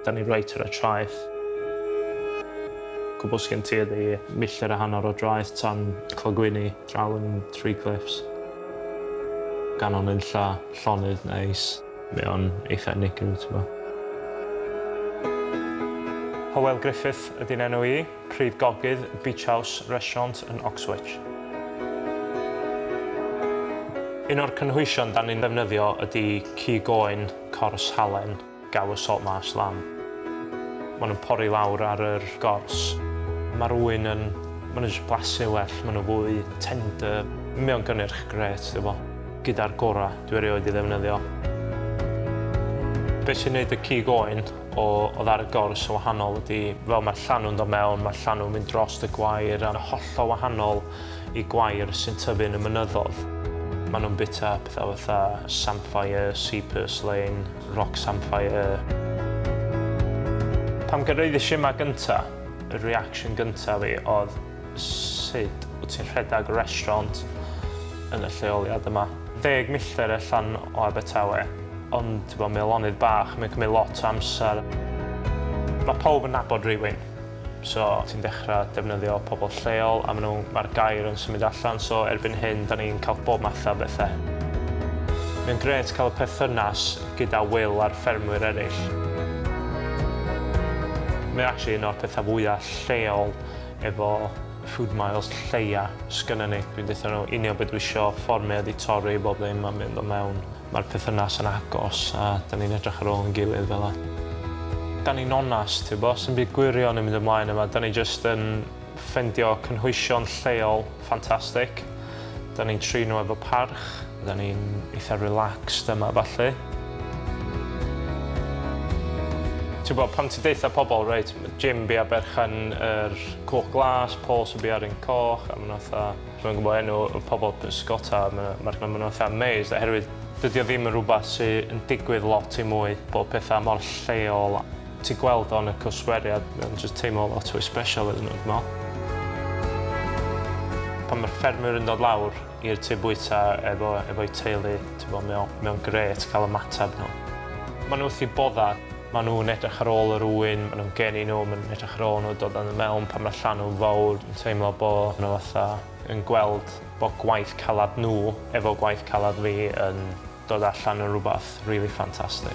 Da ni reit ar y traeth. Cwbl sgen ti ydi milltir a hanner o draeth tan clogwyni draw yn Three Cliffs. Ganol nunlla, llonydd neis. Mae o'n eitha unigryw t'bo'. Hywel Griffith ydy'n enw i, prif gogydd Beach House Restaurant yn Oxwich. Un o'r cynhwysion 'dan ni'n ddefnyddio ydi cig oen cors halen. Gower Salt Marsh Lamb. Maen nhw'n pori lawr ar yr gors. Mae'r ŵyn yn... maen nhw jyst blasu well, maen nhw fwy tender. Mae o'n gynnyrch grêt, ti'n gwybod. Gyda'r gorau dwi erioed 'di ddefnyddio. Be sy'n neud y cig oen o oedd ar y gors yn wahanol ydy fel mae'r llanw'n dod mewn, mae'r llanw'n mynd drost y gwair a'n hollol wahanol i gwair sy'n tyfu yn y mynyddodd. Maen nhw'n bwyta pethau fatha samphire, sea purslane, rock samphire. Pan gyrhaeddes i yma gynta, y reaction gynta fi oedd sut wyt ti'n rhedeg restaurant yn y lleoliad yma. Ddeg milltir allan o Abertawe, ond ti'n mae lonydd bach, mae'n cymryd lot o amser. Mae pawb yn nabod rhywun. So ti'n dechrau defnyddio pobl lleol a ma' nhw, mae'r gair yn symud allan, so erbyn hyn da ni'n cael bob math o bethau. Mae'n grêt cael y perthynas gyda Will a'r ffermwyr eraill. Mae actually un o'r pethau fwyaf lleol efo food miles lleia sgynnon ni. Dwi'n deutha nhw union be dwi isio, ffordd mae o 'di torri, bob ddim a mynd o mewn. Mae'r perthynas yn agos a 'dan ni'n edrych ar ôl ein gilydd fel 'a. 'Dan ni'n onast t'bo' sdim byd gwirion yn mynd ymlaen yma 'dan ni jyst yn ffendio cynhwysion lleol ffantastic. 'Dan ni'n trin nhw efo parch, 'dan ni'n eitha relaxed yma a ballu. T'wbo' pan ti'n deutha pobol reit ma' Jim bia berchen yr Coch Glas, Paul sy bia'r un coch a ma' nhw fatha Dwi'm yn gwybod enw y pobl pysgota, ma' ma' ma' nhw fatha amazed oherwydd dydy o ddim yn rhywbeth sy yn digwydd lot i mwy, bod pethau mor lleol. Ti'n gweld o yn y cwsmeriaid, mae'n jyst teimlo lot fwy special iddyn nhw, dwi'n meddwl. Pan mae'r ffermwyr yn dod lawr i'r tŷ bwyta efo efo'u teulu, ti'n gwbod, mae o mae o'n grêt cael ymateb nhw. Maen nhw wrth eu boddau, maen nhw'n edrych ar ôl yr ŵyn, maen nhw'n geni nhw, maen nhw'n edrych ar ôl nhw, dod â nhw mewn pan mae'r llanw'n fawr. Dwi'n teimlo bod nhw fatha yn gweld bod gwaith calad nhw efo gwaith calad fi yn dod allan yn rhywbeth rili ffantastig.